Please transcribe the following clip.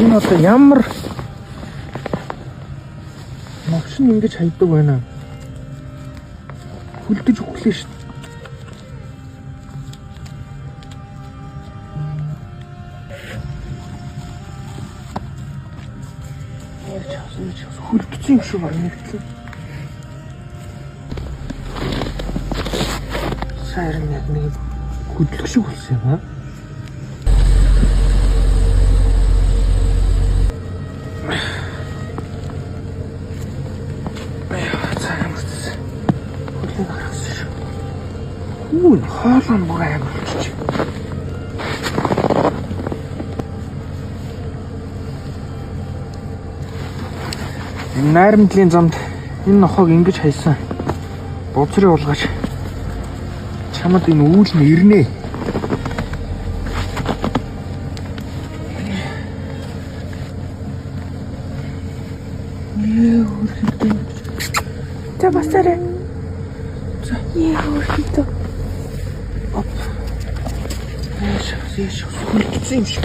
Энэ одоо ямар новшин ингэж хайдаг байна. Хүлдэж өглөө шүү. Хүлдсэн юм шиг байна нэг л. Сайран яг нэг хөдлөх шиг болсон юм аа. За ямар ч байсан. Хөлийг гаргасан шүү. Үу энэ хоолой нь бүр амар болчих. Энэ найрамдлын замд энэ нохоог ингэж хайсан. Бузрын улгаж чамд энэ үүл нь ирнэ. За басаарай. За. Ээ хөрхөдөө. Оп. Яаш, яаш, хөлдсөн юм шиг.